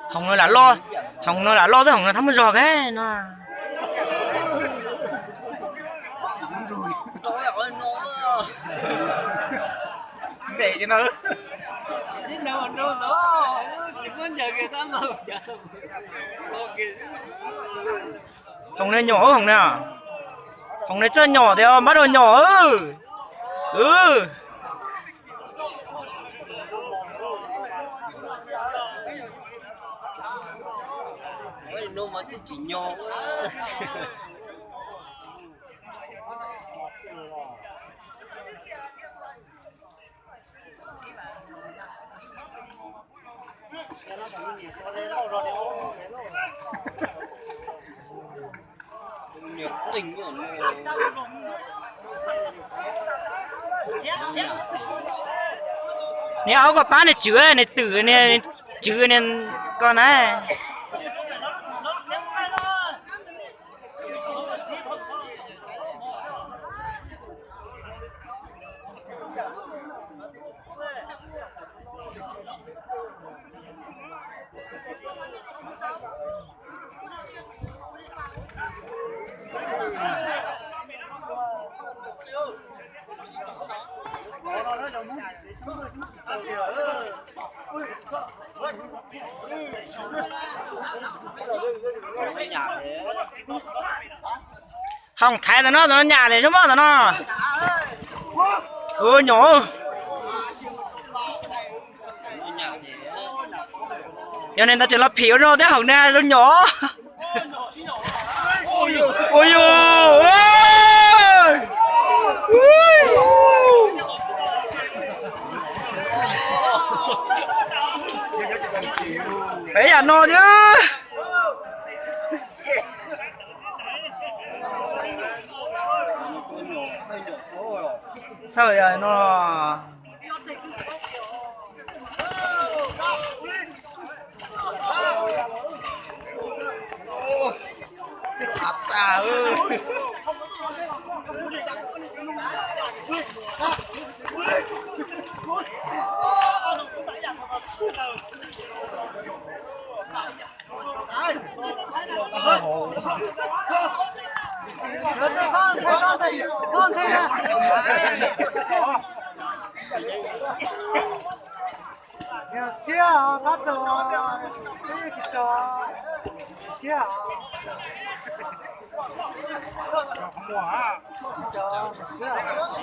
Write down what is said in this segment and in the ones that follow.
Hoom no lam loj, hoom no lam loj xwb, hoom no thab muaj zog kawg no. Hoom no nyom, hoom no, hoom no txawj nyom tias npab rau nyom. Niag aub koj pab niag tswv, niag twm, niag tswv, niag ko na. Hoom thaiv ntawm no, ntawm no nyam tes zoo mog ntawm no. Ua nyom. Yog ne ntawd tseem los phim ua rau thiab, hoom na zoo nyom. Ua yus, peb yam no thiab. Txhawj no. Siab os, qab rau, tsis rau, siab os.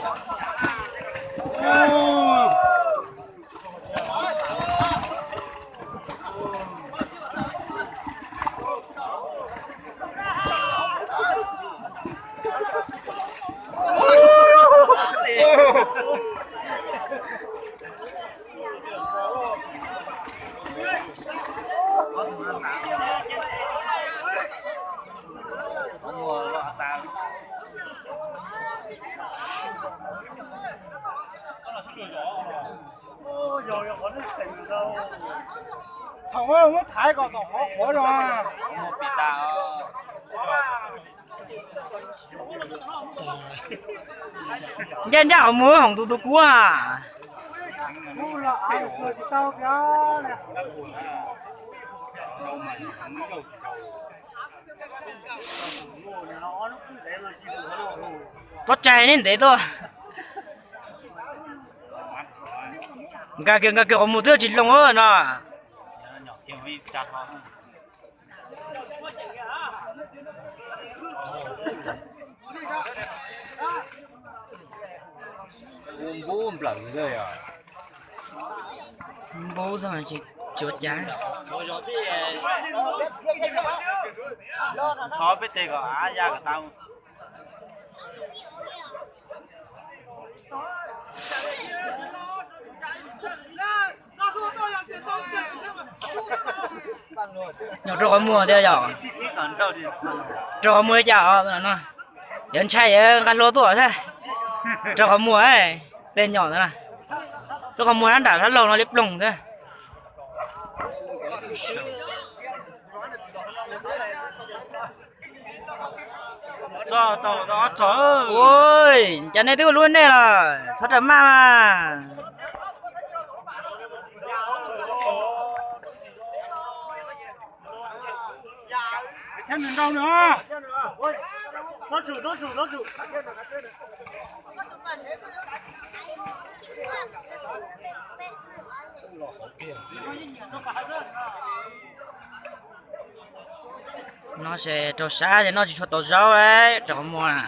Thaum muab thaiv kom tom qhov qhuav zoo. Ncaj ncaj qhov muag hoom tus tus kub a. Pob tsaig neb ntev tuaj. Nkag kiag nkag kiag qhov muag twb tsis loo no. Npub nplawm yog npub xwb tsis ua cas. Thov peb teg kom av ya kom tau. Nyob rau qhov muag thiab yom. Rau qhov muag li cas os no. Yuav ntshai yuav nqa hlua tuaj thiab. Rau qhov muag, tej nyom ntawd na, rau qhov muag sab nram sab laug no li ploog thiab. Ua cas nej twb ua lub nej los txhob rawm maj mas. No ces rau sab ces noj tsis tshua tau zaub lawm rau qhov muag na.